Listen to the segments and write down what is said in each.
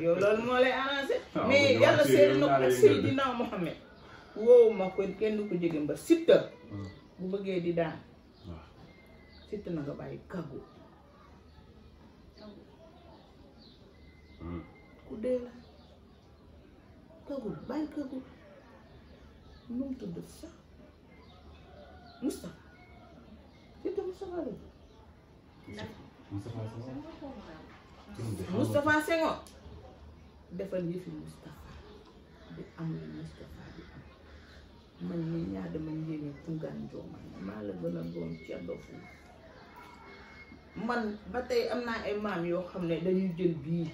yow loolu moo lay arrangé mais yàlla seetlu na ko ak Seydina Mohamed woowu ma ko kenn du ko jege mba Siteu bu bëggee di daan Siteu na nga bàyyi kàggu ku dee la kàggul bàyyi kàggul nu mu tudd sax Moustapha Siteu Moustapha Senghor defal yëfi Moustapha di am lu Moustapha di am man ni ñaar dama njéeme tungaan jooman maa la gën a doon ceddo fu man ba tey am naa ay maam yoo xam ne dañuy jël bii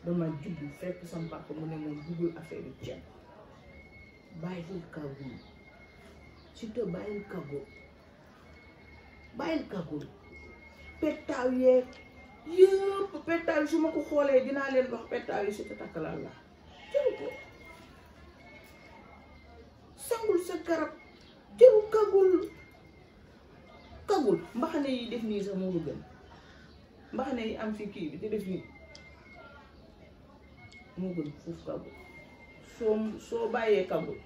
dama juddu fekk sama papa mu ne moom buggul affaire yu ceeb bàyyil kàggul Siteu bàyyil kàggul bàyyil kàggul pettaaw yeeg yëpp pettaaw yi su ma ko xoolee dinaa leen wax pettaaw yi Siteu takkalaal la jëru ko sangul sa garab jëru kagul mbaxane yi def nii sax moo ko gën mbaxane yi am fi kii bi di def nii moo gën foofu kagul soo bàyyee kagul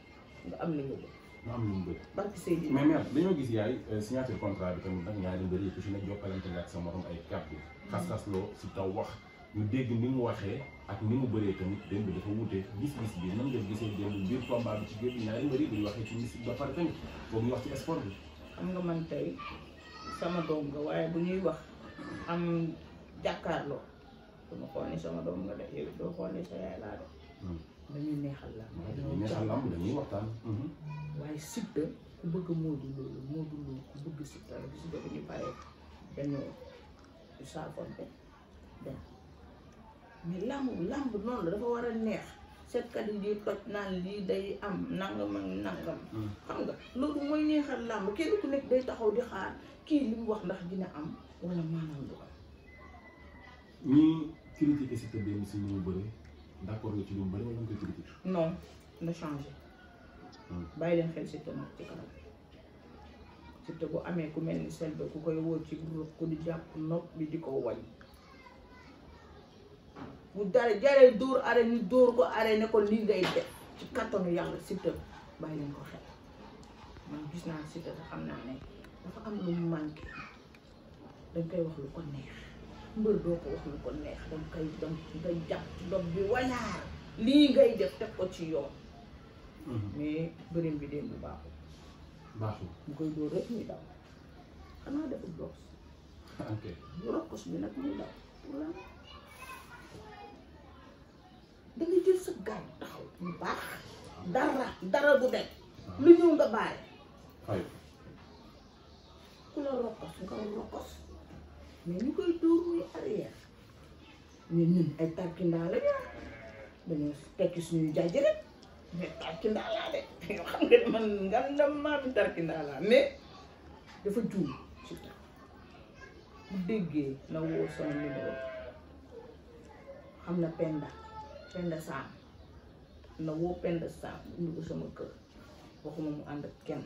nga am li nga bëgg mu am lu mu bëri. barki Seydina mais mère dañoo gis yaay signature contrat bi tamit nag ñaari mbir yi ku si nekk jokkalante nga ak sa morom ay kàddu xas-xas loo si taw wax ñu dégg ni mu waxee ak ni mu bëree tamit démb bi dafa wute gis-gis bi nan nga gisee démb biir combat bi ci géej gi ñaari mbir yi buñ waxee ci musique ba pare tamit boobu ñu wax ci sport bi. xam nga man tey sama doom nga waaye bu ñuy wax am jàkkaarloo dama xool ni sama doom nga de yow doo xool ni sa yaay laa de dañuy neexal la dañuy neexal lamb dañuy waxtaan. waaye Siteu ku bëgg Modou Lo ku bëgg Siteu rek Siteu bi ñu paree dañoo saafonte dem mais lamb noonu la dafa war a neex seetkat yi di toj naan lii day am nangam ak nangam xam nga loolu mooy neexal lamb kenn ku nekk day taxaw di xaar kii li mu wax ndax dina am wala maanaam du am ñii critiqué Siteu démb si ñu mu bëri d'accord nga ci lu mu bëri wala nga koy critiqué. non na changé bàyyi leen xel Siteu nag ci kanam Siteu bu amee ku mel ni Selbé ku koy wóor ci groupe ku di jàpp nopp bi di ko wañ bu dara jaree dóor are ni dóor ko are ne ko lii ngay def ci kattanu yàlla Siteu bàyyi leen ko xel man gis naa Siteu te xam naa ne dafa am lu mu manqué dañ koy wax lu ko neex mbër doo ko wax lu ko neex danga jàpp ci dob bi wañaar lii ngay def teg ko ci yoon mais bërim bi démb baaxul mu koy dóor rek muy daw xanaa deful box ok rokkos bi nag muy daw wala danga jël sa gaañ taxaw bu baax dara du dem lu ñëw nga bàyyi ku la rokkos nga rokkos mais ñu koy dóor muy arrière mais ñun ay tarkindaa la dañoo tekki suñuy jaaj rek mais tarkindaa laa de yoo xam nga man ngandam maa bi tarkindaa laa mais dafa juum Siteu bu déggee na woo sama numéro xam na Penda Sam na woo Penda Sam indi ko sama kër waxuma mu ànd ak kenn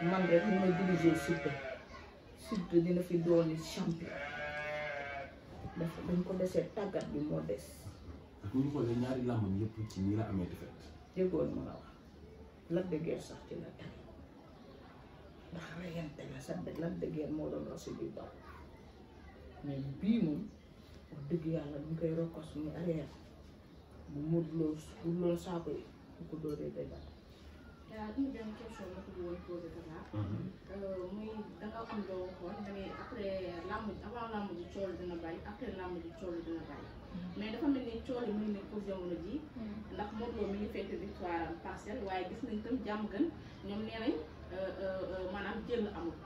man rek ñu may diriger Siteu dina fi dooni champion dañ ko desee tàggat bi moo des ak ñu xoolee ñaari làmbam yëpp ci ñi la amee defet déggoon ma la wax Lac de Guiers sax ci la tane ndax reyante la sax Lac de Guiers moo doon rasu bi daw mais bii moom wax dëgg yàlla bu koy rokkos muy arrière bu Modou Lo loolu saako yi bu ko dóoree day daal une benn question la ko bëggoon posé Tata muy danga am loo waxoon da ngay après làmb avant làmb ji coow dina bari après làmb ji coow dina bari mais dafa mel ni coow yi mu ngi nekk pour jamono ji ndax Modou Lo mi ngi fekk victoire am partielle waaye gis nañ tam jàmm gën ñoom nee nañ maanaam jël amul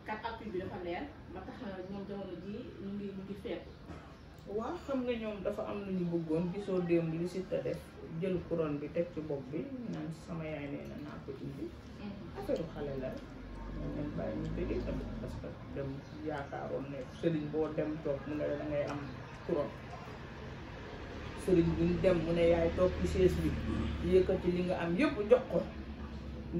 4 appui bi dafa leer ba tax ñoom jamono ji ñu ngi feet waaw xam nga ñoom dafa am lu ñu bëggoon gisoo démb li Siteu def jël couronne bi teg ci bopp bi naan sama yaay nee na naa ko indi affaire xale la rek ñoom leen bàyyi ñu bëggee tamit parce que dem yaakaaroon ne sëriñ boo dem toog mu ne da ngay am couronne sëriñ bu ñu dem mu ne yaay toog ci chaise bi yëkkati li nga am yëpp jox ko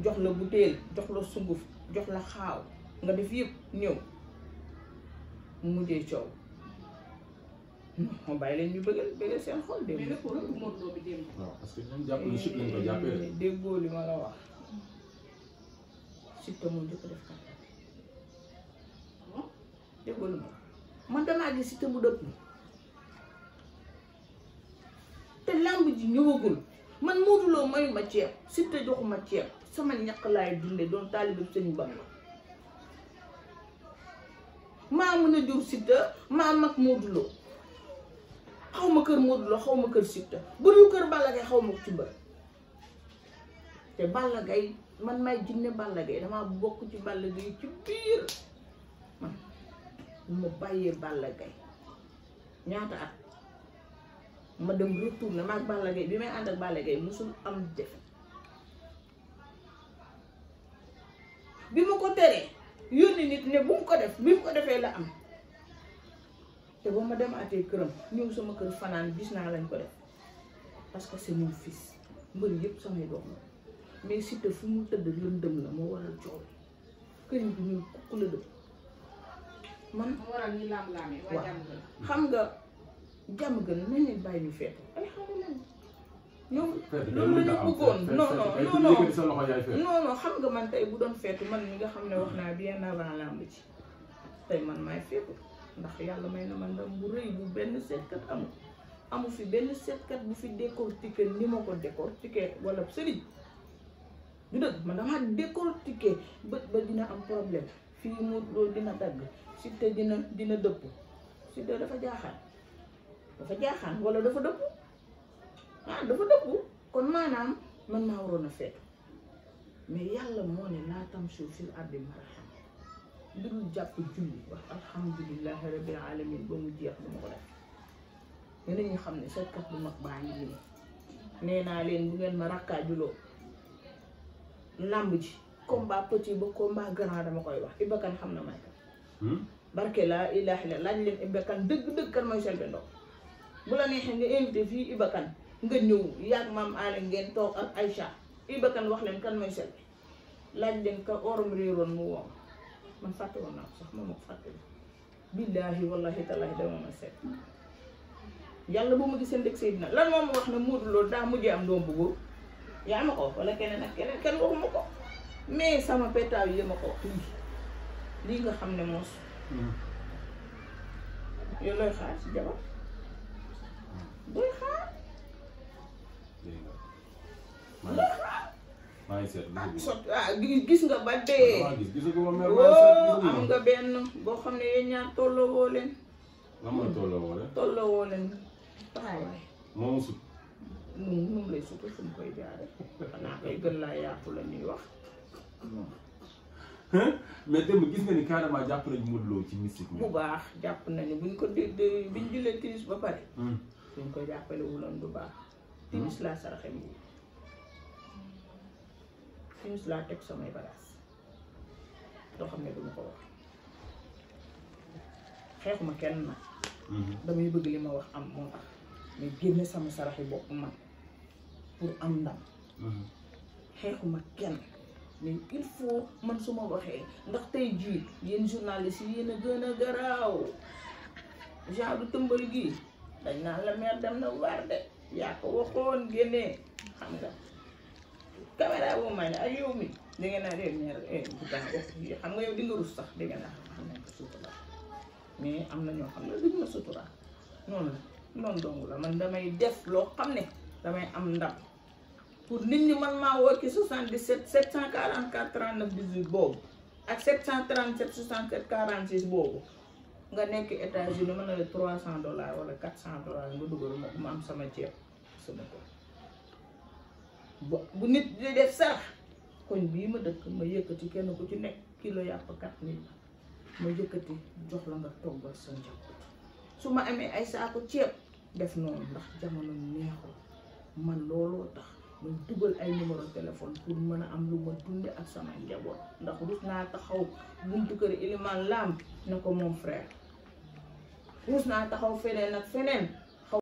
jox la butéel jox la sunguf jox la xaaw nga def yëpp ñëw mu mujjee coow non bàyyi leen ñu bëggal seen xol démb. mais lépp rëbb Modou Lo bi démb. waaw parce que ñoom jàpp na chute lañ ko jàppee. déggoo li ma la wax Siteu moo njëkk def kat déggoo li ma man damaa gis Siteu bu dëpp te làmb ji ñëwagul man Modou Lo mayu ma ceeb Siteu joxuma ceeb sama ñaq laay dunde doon taalibe Sëñ Bamba maa mën a jur Siteu maa mag Modou Lo xaw ma kër Modou Lo xaw ma kër Siteu bu dul kër Balla Gaye xaw ma ko ci mbër te Balla Gaye man may jinne Balla Gaye damaa bokk ci Balla Gaye ci biir man bu ma bàyyee Balla Gaye ñaata at ma dem retourné ma ak Balla Gaye bi may ànd ak Balla Gaye musul am defe bi ma ko teree yónni nit ne bu mu ko def bi mu ko defee la am te ba ma demaatee këram ñëw sama kër fanaan gis naa lañ ko def parce que c'est mon fils mbër yëpp samay doom la mais Siteu fu mu tëdd lëndëm la moo waral coow këriñ bi ñuy kukk la dëpp man moo waral ñi laam-laamee waa jàmm gën. xam nga jàmm gën nañ leen bàyyi ñu feetu ay xale lañ ñoom loolu la ñu bëggoon non xam nga man tey bu doon feetu man mi nga xam ne wax naa bien avant lamb ci tey man maay feetu ndax yàlla may na man ndam bu rëy bu benn seetkat amu fi benn seetkat bu fi décortiqué ni ma ko décortiqué wala sëriñ du dëgg man damaa décortiqué ba dina am problème fii mu loolu dina dagg Siteu dina dëpp Siteu dafa jaaxaan wala dafa dëpp dafa dëpp kon maanaam man maa waroon a feetu mais yàlla moo ne laa tamshu fil ardi marahan lu dul jàpp julli wax alhamdulillahi rabbil alamin ba mu jeex du ma ko def ñeneen ñi xam ne seetkat bu mag baa ngi nii nee naa leen bu ngeen ma rakkaajuloo làmb ji combat petit ba combat grand dama koy wax Iba Kane xam na may kan barke laa ilaaha illa laaj leen Iba Kane dëgg kan mooy Selbé Ndom bu la neexee nga invité fii Iba Kane nga ñëw yàgg maam aale ngeen toog ak Aïcha Iba Kane wax leen kan mooy Selbé laaj leen ka orom réeroon mu woom man fàtte woon naa ko sax moom ak fàtte la billaahi wallahi tallaahi dama ma seet yàlla bu ma gisee ndëg Seydina lan moom wax ne Modou Lo daa mujjee am doom bu góor yaa ma ko wax wala keneen ak keneen kenn waxuma ko mais sama pétaaw yi ma ko wax lii nga xam ne moos yow looy xaar si jabar booy xaar maa ngi seet gis nga ba dee am nga benn boo xam ne yéen ñaar tolloo woo leen taxawaay moomu sut moom lay sutu fu mu koy jaare xanaa koy gën laa yaatu la ñuy wax mais démb gis nga ni carrément jàpp nañu Modou Lo ci mystique bu baax jàpp nañu buñ ko biñ jullee timis ba pare buñ ko jàppale wuloon bu baax timis laa saraxe mbu timis laa teg samay bagaas doo xam ne duma ko wax xeexuma kenn nag damay bëgg li ma wax am moo tax mais génne sama saraxi bopp man pour am ndam xeexuma kenn mais il faut man su ma waxee ndax tey jii yéen journalistes yi yéen a gën a garaaw genre du tëmbal gii dañ naan la meer dem na waar de yaa ko waxoon génnee xam nga caméra boobu may ne ak yow mi da ngeen naa dee meer xam nga yow di nga rus sax da ngeen naa xam nañ ko sutura mais am na ñoo xam ne duñ ma sutura noonu la noonu dong la man damay def loo xam ne damay am ndam pour nit ñi man maa woo ci 77 744 39 18 boobu ak 737 67 46 boobu nga nekk États-Unis mën na la $300 wala $400 nga dugal ma am sama ceeb sama ko bu nit di def sax koñ bii ma dëkk ma yëkkati kenn ku ci nekk kilo yàpp 4000 ma yëkkati jox la nga toggal sa njaboot su ma amee ay saako ceeb def noonu ndax jamono neexul man looloo tax ma dugal ay numéro téléphone pour mën a am lu ma dunde ak sama njaboot ndax rus naa taxaw buntu kër Iliman Lam na ko moom frère rus naa taxaw feneen ak feneen